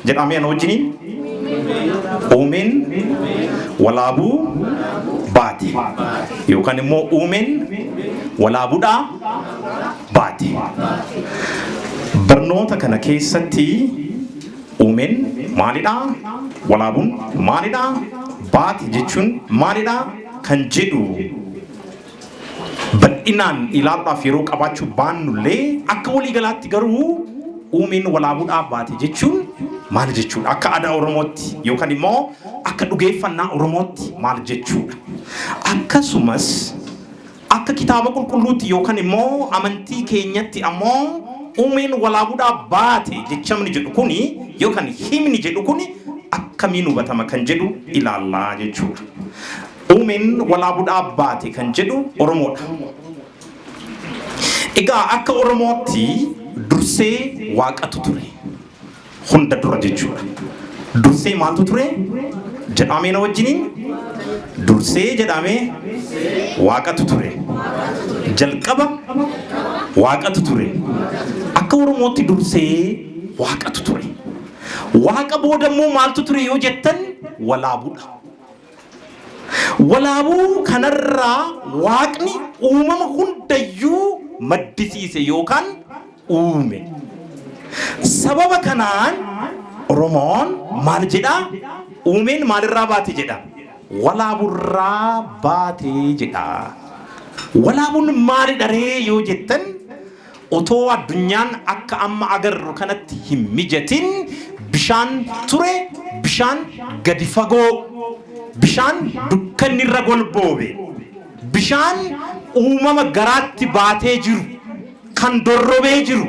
Jedhamee ana wajjiniin uumeen walaabuu baate yookaan immoo uumeen walaabuudhaa baate. Barnoota kana keessatti uumeen maalidhaa? Walaabuun maalidhaa? Baate jechuun maalidhaa? Kan jedhu bal'inaan ilaaluudhaaf yeroo qabaachuu baannullee, akka waliigalaatti garuu uumeen walaabuudhaa baate jechuun maal jechuudha? Akka aadaa Oromootti yookaan immoo akka dhugeeffannaa Oromootti maal jechuudha? Akkasumas akka kitaaba qulqulluutti yookaan immoo amantii keenyatti ammoo uumeen walaabuudhaa baate jechamni jedhu kuni yookaan himni jedhu kuni akkamiin hubatama kan jedhu ilaallaa jechuudha. Uumeen walaabuudhaa baate kan jedhu Oromoodha. Egaa akka Oromootti dursee Waaqatu ture. Hunda dura jechuudha. Dursee maaltu ture? Jedhamee na wajjiniin? Dursee jedhamee Waaqatu ture. Jalqaba Waaqatu ture. Akka Oromootti dursee Waaqatu ture. Waaqa booda immoo maaltu ture yoo jettan, walaabuudha. Walaabuu kanarraa Waaqni uumama hundayyuu maddisiise yookaan uume. Sababa kanaan Oromoon maal jedhaa? Uumeen maalirraa baate jedha? Walaaburraa baate jedha. Walaabuun maalidha ree yoo jettan, otoo addunyaan akka amma agarru kanatti hin mijatin bishaan ture, bishaan gadi fagoo, bishaan dukkanni irra golboobe, bishaan uumama garaatti baatee jiru, kan dorrobee jiru,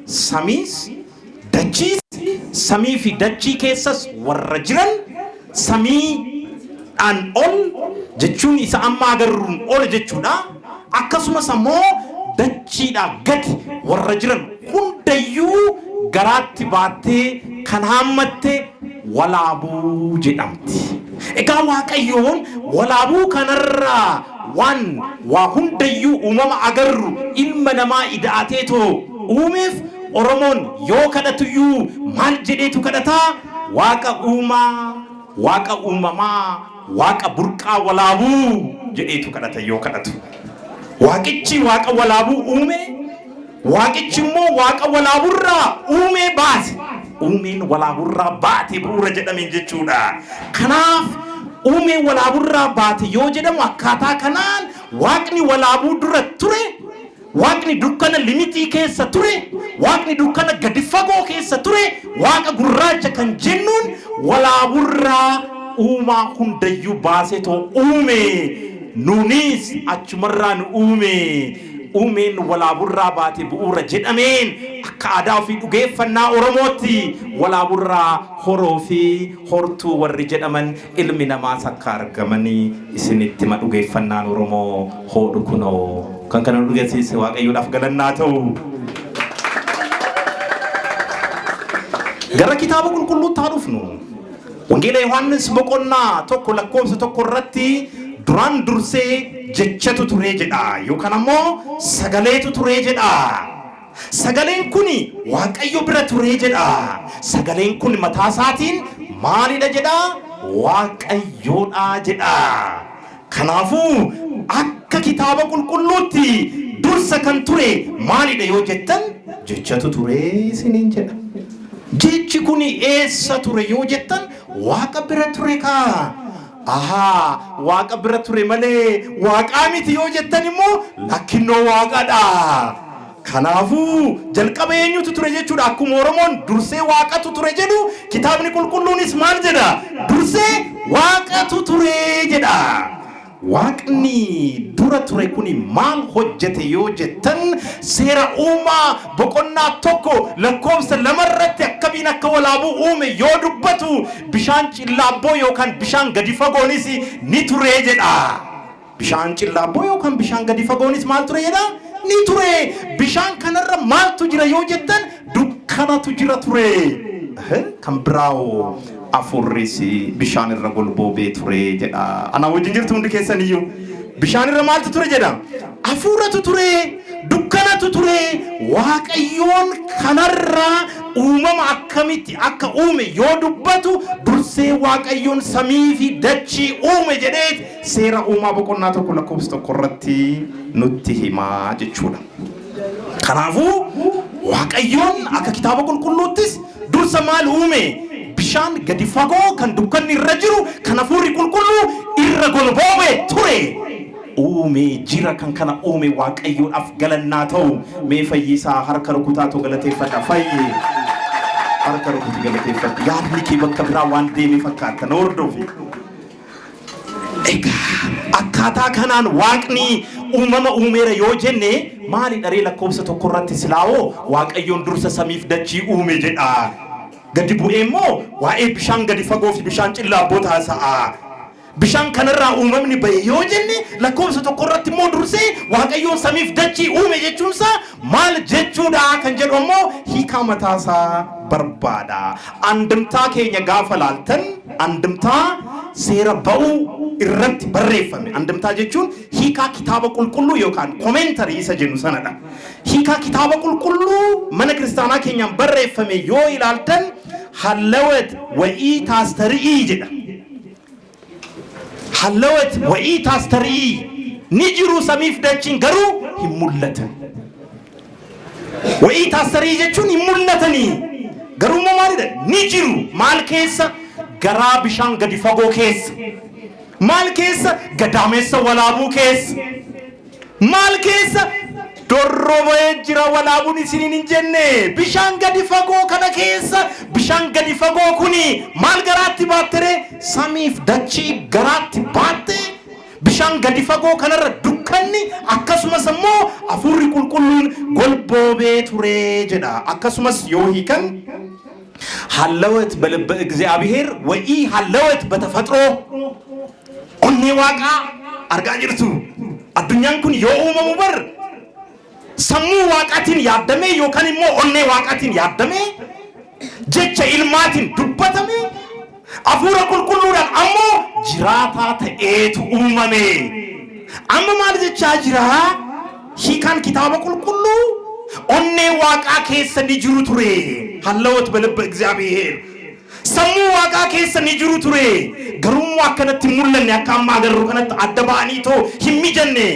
samiis dachiis, samii fi dachii keessas warra jiran, samii dhaan ol jechuun isa amma agarruun ol jechuudha. Akkasumas ammoo dachiidhaa gadi warra jiran hundayyuu garaatti baattee kan haammatte walaabuu jedhamti. Egaa Waaqayyoon walaabuu kanarraa waan waa hundayyuu uumama agarru ilma namaa ida'ateetoo uumeef, Oromoon yoo kadhatuyyuu maal jedheetu kadhataa? Waaqa uumaa, Waaqa uumamaa, Waaqa burqaa walaabuu jedheetu kadhata yoo kadhatu. Waaqichi Waaqa walaabuu uume, Waaqichi immoo Waaqa walaaburraa uumee baase. Uumeen walaaburraa baate bu'uura jedhameen jechuudha. Kanaaf uumeen walaaburraa baate yoo jedhamu, akkaataa kanaan Waaqni walaabuu dura ture, Waaqni dukkana limixii keessa ture, Waaqni dukkana gadi fagoo keessa ture, Waaqa gurraacha kan jennuun walaaburraa uumaa hundayyuu baasetoo uume. Nuunis achumarraa nu uume. Uumeen walaaburraa baate bu'uura jedhameen akka aadaa ofii dhugeeffannaa Oromootti walaaburraa horoo fi hortuu warri jedhaman ilmi namaas akka argamanii isinitti hima dhugeeffannaan Oromoo hoodhu kunoo. Kan kana nu dhugeessiise Waaqayyoodhaaf galannaa ta'u. Gara kitaaba qulqulluutti haa dhufnu. Wangeela Yohaannis boqonnaa 1 lakkoofsa 1 irratti duraan dursee jechatu turee jedha yookaan ammoo sagaleetu turee jedha. Sagaleen kun Waaqayyo bira turee jedha. Sagaleen kun mataa isaatiin maalidha jedha? Waaqayyoodha jedha. Kanaafuu akka kitaaba qulqulluutti dursa kan ture maalidha yoo jettan, jechatu ture isiniin jedha. Jechi kun eessa ture yoo jettan, Waaqa bira ture kaa. Ahaa, Waaqa bira ture malee Waaqaa miti yoo jettan immoo, lakkinnoo Waaqadha. Kanaafuu jalqaba eenyutu ture jechuudha? Akkuma Oromoon dursee Waaqatu ture jedhu, kitaabni qulqulluunis maal jedha? Dursee Waaqatu ture jedha. Waaqni dura ture kuni maal hojjete yoo jettan, seera uumaa boqonnaa 1 lakkoofsa 2 irratti akkamiin akka walaabuu uume yoo dubbatu, bishaan cillaabboo yookaan bishaan gadi fagoonis ni ture jedha. Bishaan cillaabboo yookaan bishaan gadi fagoonis maal ture jedha? Ni ture. Bishaan kanarra maaltu jira yoo jettan, dukkanatu jira ture. Kan biraawoo afuurris bishaan irra golboobee ture jedha. Anaa wajjin jirtu hundi keessan iyyuu. Bishaan irra maaltu ture jedha? Afuuratu ture, dukkanatu ture. Waaqayyoon kanarraa uumama akkamitti akka uume yoo dubbatu, dursee Waaqayyoon samii fi dachii uume jedhee Seera Uumaa boqonnaa 1 lakkoofsa 1 irratti nutti himaa jechuudha. Kanaafuu Waaqayyoon akka Kitaaba Qulqulluuttis dursa maal uume? Bishaan gadi fagoo kan dukkanni irra jiru, kan hafuurri qulqulluu irra golboobe ture. Uumee jira. Kan kana uume Waaqayyoodhaaf galannaa ta'u. Mee Fayyisaa harka rukutaatu galateeffadha. Fayyi, harka rukuti galateeffadhu. Yaadni kee bakka biraa waan deeme fakkaata. Na hordofi. Egaa akkaataa kanaan Waaqni uumama uumeera yoo jenne, maali dharee lakkoofsa 1 irratti silaawoo Waaqayyoon dursa samiif dachii uume jedha. Gadi bu'ee immoo waa'ee bishaan gadi fagoo fi bishaan cillaabboo taasa'a. Bishaan kanarraa uumamni ba'e yoo jenne, lakkoofsa 1 irratti immoo dursee Waaqayyoon samiif dachii uume jechuunsaa maal jechuudha kan jedhu ammoo hiikaa mataasaa barbaada. Andimtaa keenya gaafa laaltan, andimtaa Seera Ba'uu irratti barreeffame. Andimtaa jechuun hiikaa Kitaaba Qulqulluu yookaan commentary isa jennu sanadha. Hiikaa Kitaaba Qulqulluu mana kiristaanaa keenyaan barreeffame yoo ilaaltan, "ሀለወት ወኢታስተርኢ" jedha. "ሀለወት ወኢታስተርኢ", ni jiru samiif dachiin, garuu hin mul'atan. ወኢታስተርኢ jechuun hin mul'atanii. Garuu immoo maalidha? Ni jiru. Maal keessa? Garaa bishaan gadi fagoo keessa. Maal keessa? Gadaameessa Walaabuu keessa. Maal keessa? Dorrobee jira Walaabuun isiniin hin jenne. Bishaan gadi fagoo kana keessa, bishaan gadi fagoo kuni maal garaatti baattere? Samiif dachii garaatti baatte. Bishaan gadi fagoo kanarra dukkanni, akkasumas immoo hafuurri qulqulluun golboobee ture jedha. Akkasumas yoo hiikan, "ሀለወት በልበ እግዚአብሔር ወኢሀለወት በተፈጥሮ", onnee Waaqaa argaa jirtu. Addunyaan kun yoo uumamu bar sammuu Waaqaatiin yaaddamee yookaan immoo onnee Waaqaatiin yaaddamee, jecha ilmaatiin dubbatame, hafuura qulqulluudhaan ammoo jiraataa ta'eetu uumame. Amma maal jechaa jira? Hiikaan Kitaaba Qulqulluu onnee Waaqaa keessa ni jiru ture. ሀለወት በልበ እግዚአብሔር, sammuu Waaqaa keessa ni jiru ture. Garuu akkanatti hin mul'anne, akka amma agarru kanatti adda ba'anii too hin mijanne.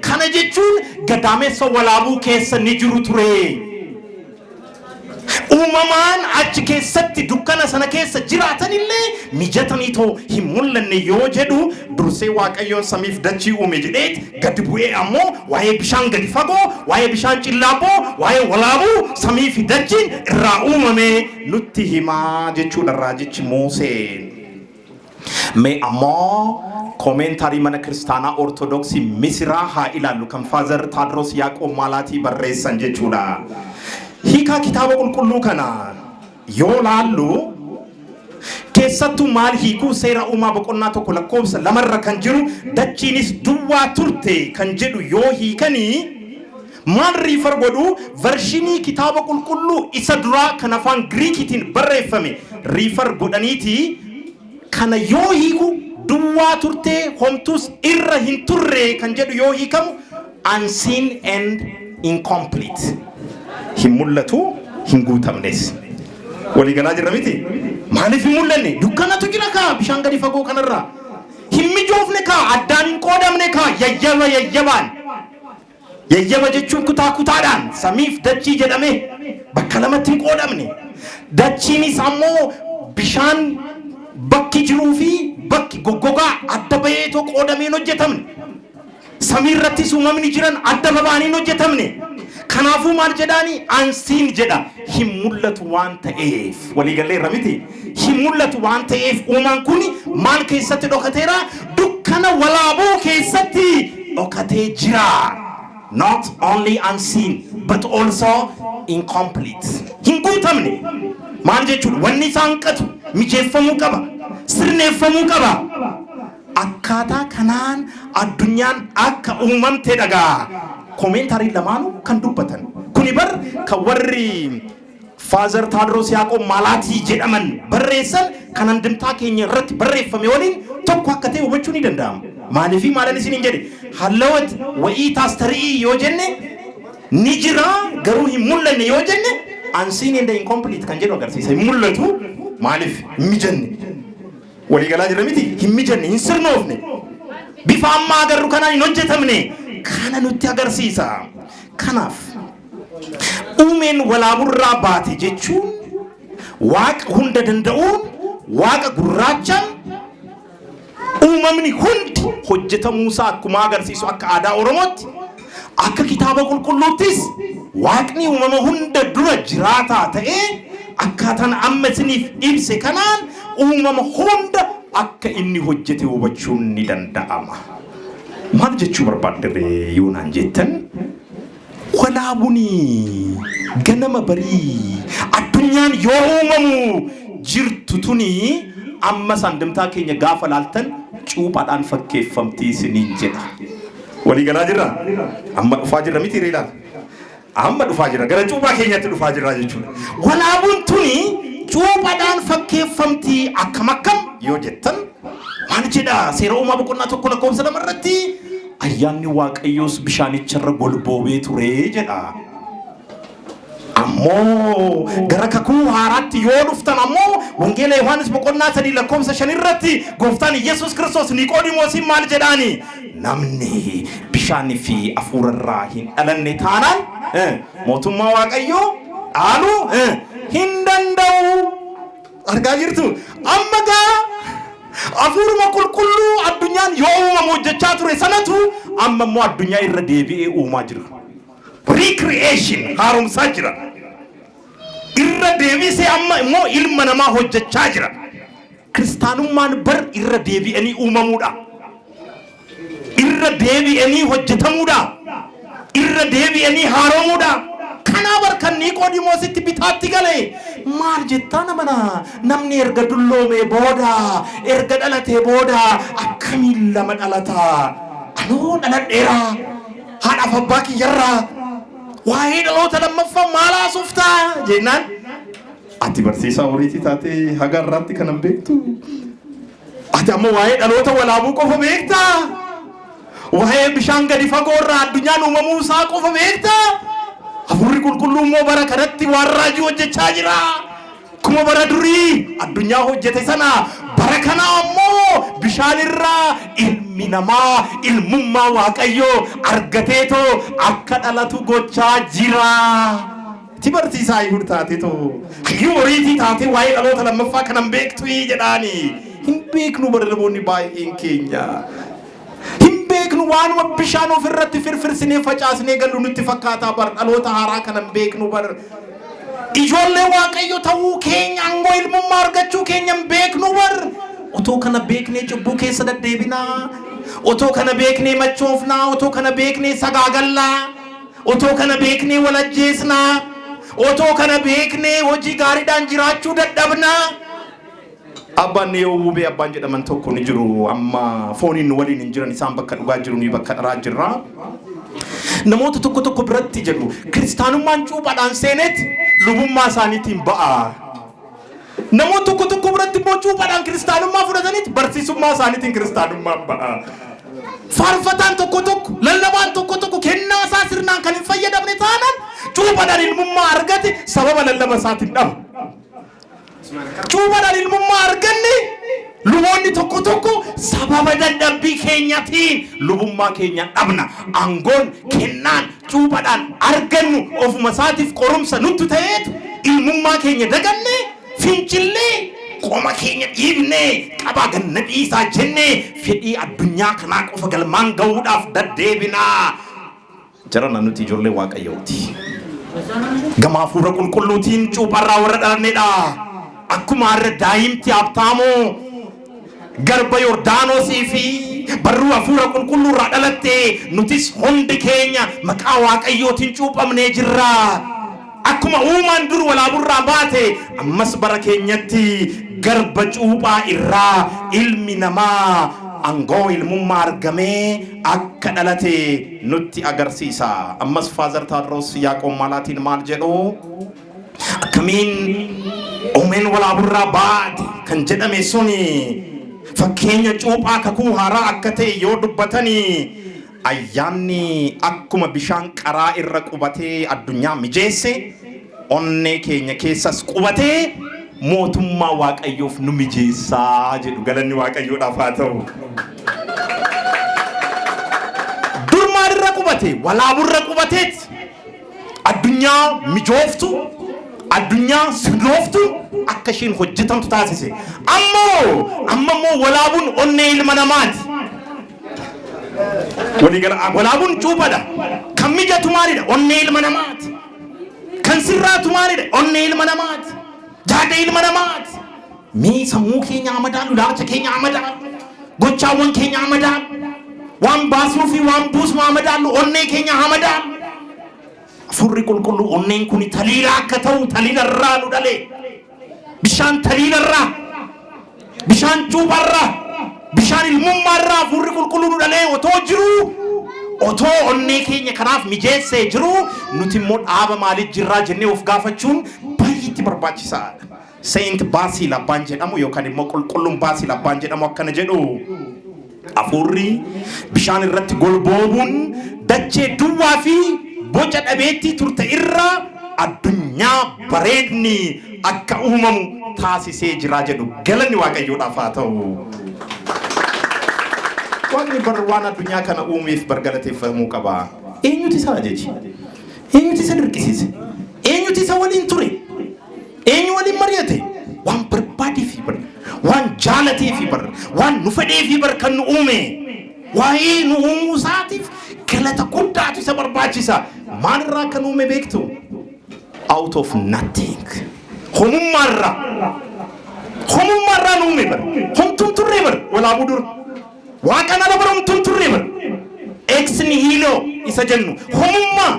Kana jechuun gadaameessa Walaabuu keessa ni jiru ture. Uumamaan achi keessatti dukkana sana keessa jiraatanillee mijatanii too hin mul'anne yoo jedhu, dursee Waaqayyoon samiif dachii uume jedheet gadi bu'ee ammoo waa'ee bishaan gadi fagoo, waa'ee bishaan cillaabboo, waa'ee Walaabuu samii fi dachiin irraa uumame nutti himaa jechuudha raajichi Muuseen. Mee ammoo commentary Mana Kiristaanaa Ortodoksii Misiraa haa ilaallu, kan Father Taadros Yaaqoob Maalaatii barreessan jechuudha. Hiikaa Kitaaba Qulqulluu kana yoo laallu, keessattuu maal hiikuu? Seera Uumaa boqonnaa 1 lakkoofsa 2rra kan jiru, "dachiinis duwwaa turte" kan jedhu yoo hiikanii, maal refer godhu? Version Kitaaba Qulqulluu isa duraa kan afaan Giriikiitiin barreeffame refer godhaniiti. Kana yoo hiiku, duwwaa turtee, homtus irra hin turre kan jedhu yoo hiikamu, unseen and incomplete, hin mul'atu, hin guutamnes. Waliigalaa jirra miti? Maaliif hin mul'anne? Dukkanatu jira kaa bishaan gadi fagoo kanarraa. Hin mijoofne kaa, addaan hin qoodamne kaa, yayyaba yayyabaan. Yayyaba jechuun kutaa kutaadhaan samiif dachii jedhame bakka lamatti hin qoodamne. Dachiinis ammoo bishaan bakki jiruu fi bakki goggogaa adda baheetoo qoodamee hin hojjetamne. Samii irrattis uumamni jiran adda baba'anii hin hojjetamne. Kanaafuu maal jedhaani? Unseen jedha. Hin mul'atu waan ta'eef. Waliigalleerra miti? Hin mul'atu waan ta'eef, uumaan kun maal keessatti dhokateera? Dukkana Walaabuu keessatti dhokatee jira. Not only unseen but also incomplete. Hin guutamne. Maal jechuudha? Wanni isaan qatu mijeeffamuu qaba. Sirneeffamuu qaba. Akkaataa kanaan addunyaan akka uumamte dhagaa. Commentary lamaanuu kan dubbatan. Kuni bar kan warri Father Taadros Yaaqoob Maalaatii jedhaman barreessan kan handimtaa keenya irratti barreeffame waliin tokko akka ta'e hubachuu ni danda'ama. Maaliifii maalan isiniin jedhe? Hallawat wa'ii taastari'ii yoo jenne, ni jira garuu hin mul'anne yoo jenne, unseen and incomplete kan jedhu agarsiisa. Hin mul'atu, maaliif? Hin mijanne. Walii galaa jirra miti? Hin mijanne, hin sirnoofne. Bifa ammaa agarru kanaan hin hojjetamne. Kana nutti agarsiisa. Kanaaf uumeen Walaaburraa baate jechuun Waaqa hunda danda'uun, Waaqa gurraachaan uumamni hundi hojjetamuusaa akkuma agarsiisu, akka aadaa Oromootti, akka kitaaba qulqulluuttis Waaqni uumama hunda dura jiraataa ta'ee akkaataan amma isiniif ibse kanaan uumama hunda akka inni hojjete hubachuun ni danda'ama. Maal jechuu barbaadde yoo naan jettan, Walaabuni ganama barii addunyaan yoo uumamu jirtu tuni amma sandimtaa keenya gaafa laaltan cuuphaadhaan fakkeeffamtii isiniin jedha. Walii galaa jirra? Amma dhufaa jirra miti ilaala. Amma dhufaa jirra, gara cuuphaa keenyatti dhufaa jirra jechuudha. Walaabuun tuni cuuphaadhaan fakkeeffamtii akkam akkam yoo jettan, maal jedha? Seera Uumaa boqonnaa 1 lakkoofsa 2 irratti ayyaanni Waaqayyoos bishaanicharra golboobee ture jedha. Ammoo gara kakuu haaraatti yoo dhuftan ammoo, Wangeela Yohaannis boqonnaa 3 lakkoofsa 5 irratti gooftaan Yesuus Kiristoos Niqoodimoosiin maal jedhaani? Namni bishaanii fi hafuurarraa hin dhalanne taanaan mootummaa Waaqayyoo dhaaluu hin danda'u. Argaa jirtu? Amma gaa hafuuruma qulqulluu addunyaan yoo uumamu hojjechaa ture sanatu amma immoo addunyaa irra deebi'ee uumaa jira. Recreation, haaromsaa jira. Irra deebisee amma immoo ilma namaa hojjechaa jira. Kiristaanummaan bar irra deebi'anii uumamuudha. Irra deebi'anii hojjetamuudha. Irra deebi'anii haaromuudha. Kanaa bar kan Niqoodimoositti bitaatti gale. Maal jettaa namana, namni erga dulloomee booda, erga dhalatee booda akkamiin lama dhalata? Anoo dhaladheera. Haadhaaf abbaa kiyyarraa. Waa'ee dhaloota lammaffaa maal haasoftaa? Jennaan. Ati barsiisaa horiitii taatee haga irraatti kanan beektu. Ati amma waa'ee dhaloota Walaabuu qofa beektaa? Waa'ee bishaan gadi fagoo irraa addunyaan uumamuu isaa qofa beektaa? Hafuurri qulqulluu immoo bara kanatti waan raajii hojjechaa jira. Akkuma bara durii addunyaa hojjete sana, bara kana ammoo bishaan irraa ilmi namaa ilmummaa Waaqayyoo argateetoo akka dhalatu gochaa jira. Ati barsiisaa Ayihud taateetoo, hayyuu horiitii taatee waa'ee dhaloota lammaffaa kanan beektu jedhaani. Hin beeknu bara namoonni baay'een keenya. Hin beeknu, waanuma bishaan ofirratti firfirsinee facaasnee gallu nutti fakkaataa bar, dhaloota haaraa kanan beeknu bar. Ijoollee Waaqayyo ta'uu keenya, aangoo ilmummaa argachuu keenya hin beeknu bar. Otoo kana beeknee cubbuu keessa deddeebinaa. Otoo kana beeknee machoofnaa. Otoo kana beeknee sagaagallaa. Otoo kana beeknee wal ajjeesnaa. Otoo kana beeknee hojii gaariidhaan jiraachuu dadhabnaa. Abbaan yoo Wubee abbaan jedhaman tokko ni jiru. Amma fooniin nu waliin hin jiran, isaan bakka dhugaa jiru, ni bakka dharaa jirra. Namoota tokko tokko biratti jedhu, kiristaanummaan cuuphaadhaan seeneet lubummaa isaaniitiin ba'a. Namoota tokko tokko biratti immoo cuuphaadhaan kiristaanummaa fudhataniit barsiisummaa isaaniitiin kiristaanummaan ba'a. Faarfataan tokko tokko, lallabaan tokko tokko kennaa isaa sirnaan kan hin fayyadamne taanaan cuuphaadhaan ilmummaa argate sababa lallaba isaatiin dhaba. Cuuphaadhaan ilmummaa arganne luboonni tokko tokko sababa dadhabbii keenyatiin lubummaa keenya dhabna. Aangoon kennaan cuuphaadhaan argannu ofuma isaatiif qorumsa nutti ta'eetu ilmummaa keenya daganne, fincillee, qoma keenya dhiibnee, qabaa ganna dhiisaa jennee fedhii addunyaa kanaa qofa galmaan ga'uudhaaf daddeebinaa. Jarana, nuti ijoollee Waaqayyooti. Gama hafuura qulqulluutiin cuupharraa warra dhalannedha. Akkuma har'a daa'imti Habtaamoo garba Yordaanosii fi barruu hafuura qulqulluu irraa dhalatte, nutis hundi keenya maqaa Waaqayyootiin cuuphamnee jirra. Akkuma uumaan dur Walaaburraa baate, ammas bara keenyatti garba cuuphaa irraa ilmi namaa aangoo ilmummaa argamee akka dhalate nutti agarsiisa. Ammas Father Taadros Yaaqoob Maalaatiin maal jedhu? Akkamiin uumeen walaaburraa baate kan jedhame suni fakkeenya cuuphaa kakuu haaraa akka ta'e yoo dubbatanii, ayyaanni akkuma bishaan qaraa irra qubatee addunyaa mijeesse, onnee keenya keessas qubatee mootummaa Waaqayyoof nu mijeessaa jedhu. Galanni Waaqayyoodhaaf haa ta'u. Dur maalirra qubate? Walaaburra qubateet addunyaa mijooftu, addunyaa sirnooftu akka isheen hojjetamtu taasise. Ammoo amma immoo walaabuun onnee ilma namaati. Waliigala walaabuun cuuphadha. Kan mijatu maalidha? Onnee ilma namaati. Kan sirraatu maalidha? Onnee ilma namaati. Jaada ilma namaati. Mee sammuu keenya madaalu, ilaalcha keenya madaalu, gochaawwan keenya madaalu, waan baasnuu fi waan buusnu haa madaallu, onnee keenya haa madaallu. Hafuurri Qulqulluu onneen kun taliila akka ta'u taliila irraa nu dhale. Bishaan taliila irraa, bishaan cuupharraa, bishaan ilmummaa irraa Hafuurri Qulqulluu nu dhalee otoo jiruu, otoo onnee keenya kanaaf mijeessee jiruu, nuti immoo dhaaba maaliif jirraa jennee of gaafachuun baay'eetti barbaachisaadha. Saint Basil abbaan jedhamu yookaan immoo Qulqulluun Basil abbaan jedhamu akkana jedhu: Hafuurri bishaan irratti golboobuun dachee duwwaa fi boca dhabeettii turte irra addunyaa bareedni akka uumamu taasisee jira jedhu. Galanni Waaqayyoodhaaf haa ta'u. Waaqni bar waan addunyaa kana uumeef bar galateeffamuu qaba. Eenyutu isa ajaje? Eenyutu isa dirqisiise? Eenyutu isa waliin ture? Eenyu waliin mari'ate? Waan barbaadee fi bar, waan jaalatee fi bar, waan nu fedhee fi bar kan nu uume. Waa'ee nu uumuu isaatiif galata guddaatu isa barbaachisa. Maalirraa kan uume beektu? Out of nothing. Homummaarraa. Homummaarraa nu uume bar. Homtuun turree bar Walaabuu dura. Waaqan ala bara homtuun turree bar. Ex nihilo isa jennu. Homummaa.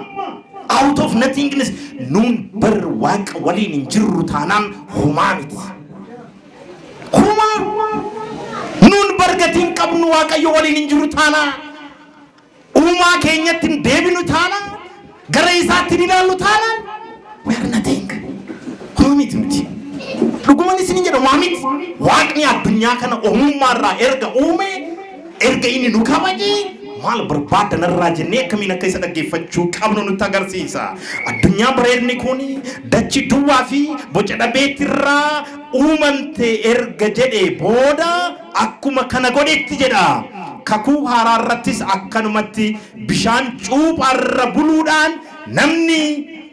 Out of nothingness. Nuun bar Waaqa waliin hin jirru taanaan homaa miti. Homaa. Nuun bar gatiin qabnu Waaqayyo waliin hin jiru taanaan. Uumaa keenyatti hin deebinu taanaan. Gara isaatti hin ilaallu taanaan. We are nothing. Homaa miti nuti. Dhuguman isin jedha, homaa miti. Waaqni addunyaa kana ogummaarraa erga uume, erga inni nu kabaje, maal barbaadanarraa jennee akkamiin akka isa dhaggeeffachuu qabnu nutti agarsiisa. Addunyaa bareedni kun dachi duwwaa fi boca dhabeettirraa uumamte erga jedhe booda akkuma kana godhetti jedha. Kakuu haaraa irrattis akkanumatti bishaan cuuphaarra buluudhaan namni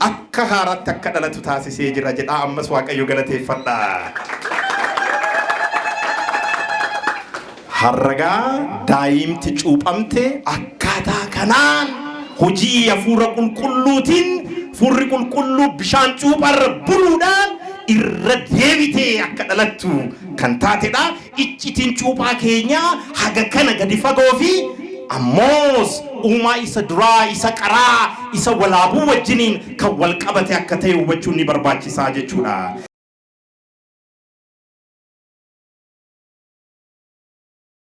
akka haaraatti akka dhalatu taasisee jira jedha. Ammas Waaqayyo galateeffadha. Harragaa daa'imti cuuphamte akkaataa kanaan hojii Hafuura Qulqulluutiin, Hafuurri Qulqulluu bishaan cuuphaarra buluudhaan irra deebitee akka dhalattu kan taatedha. Iccitiin cuuphaa keenyaa haga kana gadi fagoo fi ammoos uumaa isa duraa, isa qaraa, isa Walaabuu wajjiniin kan wal qabate akka ta'e hubachuun ni barbaachisaa jechuudha.